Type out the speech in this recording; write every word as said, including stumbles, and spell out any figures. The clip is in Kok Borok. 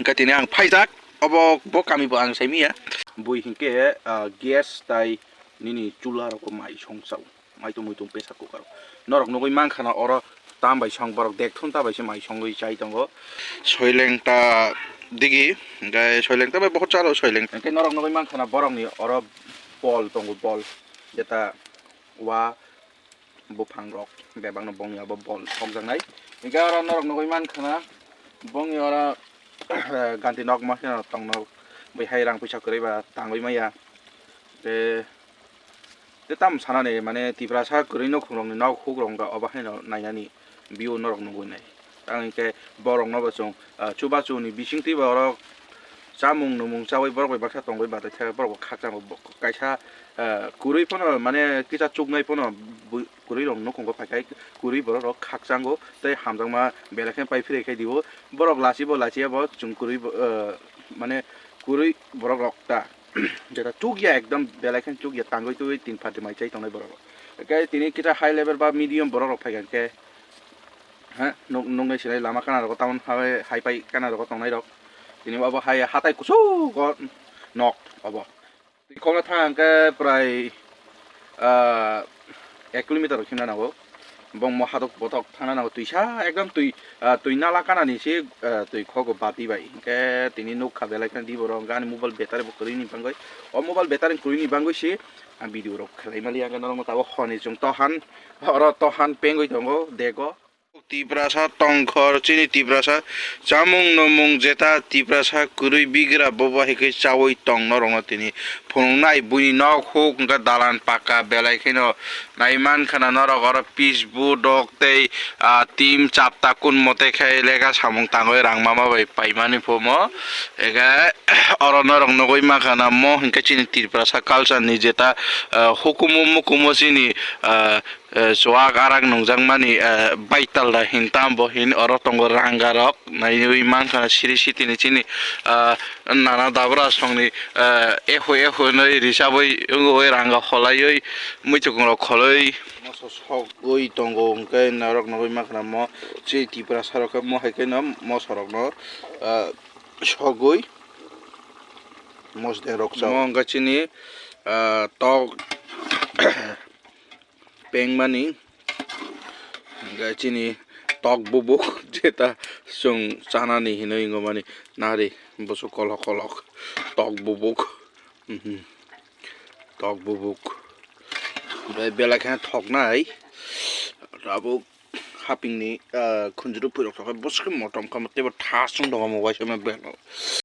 Tini ang phaijak, obo bo kami bo ang sai miya. Bui hinkhe, ah, gas tai nini chula rok mai song chao. Maitung muitung pressure cooker. Norok nugui mankha na oro tam bai song borok dekthun ta bai se mai songwi chai tongo. Soileng ta digi, hinkhe soileng ta bai bohot chalo soileng. Hinkhe norok nugui mankha na borokni oro bol tongo, bol. Jeta wa buphang rok bebakno bongni abo bol sokjaknai. Hinkhe oro norok nugui mankha na bongni oro ganti nok ma kheno tongno bai hai rang puisa kwrwi ba tangwi maya. Te, te tam sanani mane Tiprasa kwrwi nukhungrokni nok hukrok wngkha obo haino nainani view norok nugwi nai. Tang hinkhe borokno bo chwng, ah, chubachu ni bisingtwi bo oro chamung numung chaui borok bai baksa tongwi batai khe borok bo khakchangma bo kaisa, ah, kwrwi phano mane kisa chuknai phano bui-, kwrwi rok nukhungo phaikhai kwrwi borok rok khakchango tei hamjakma belai khe pai phirikhe dio. Borok lachibo lachiya bo chwng kwrwi bo, ah, mane kwrwi borok rok ta. Jeta chukya ekdom belai khe chukya tangwi twi tin pharti mai chai tongnai borok rok. Hwnkhe tini kisa high level ba medium borok rok phaikha khe, ha, nuk-, nuknai sinai lama kana rogo tamoni hai, hai pai kana rogo tongnai rok. Tini obo hai hatai kusugo nok obo. Twi kokno thang khe prai, ah, ek kilometer rok himna nango. Bongmo hatok botok thangna nango, twisa ekdom twi, ah, twi nala kanani se, ah, twi khogo bati bai. Hinkhe tini nukha belai kheno di borok ani mobile battery bo kwrwini bangwi. O mobile battery kwrwini bangwi se ang video rok khlai mali, ang norokno tabuk hwnwi chwng tohan, oro tohan pengwi tongo dego. Tiprasa tongkhor, chini Tiprasa chamung numung jeta Tiprasa kwrwi bigra bobo hai khe chaui tong norokno tini phunuknai buini nok huk wngkha dalan pakka belai kheno nai mankha na norok oro pitch board rok tei, ah, team chapta kun mote khe lega samung tangwi rang mama bai paimani phumo ega oro norok nugui mankha na mo hinkhe chini Tiprasa culture ni jeta, ah, hukumu mukumu chini, ah, eh, chuak arak nungjak mani, eh, baital da hin tam bo hin oro tongo ranga rok naiwi mankha siri sitini chini, eh, nana dabra songni, eh, eho eho hinwi risabwi wngwi ranga holaiwi muichukung rok kholoi moso sogwi tongo hwnkhe norok nugui mankha mo chini Tiprasa rok khe mo hai kheno moso rokno, eh, sogwi mosodeng rok chao. Mo wngkha chini, eh, tok pengmani, hwnkhe chini tok bubuk jeta chwng chanani hinwi wngmani nari bwswk kolok kolok tok bubuk, mhm, tok bubuk bai belai kheno thoknai tabuk hapingni, ah, khunjuru phuirok thoknai bwswk motom kha teibo thas wng tongo omo waisa bag.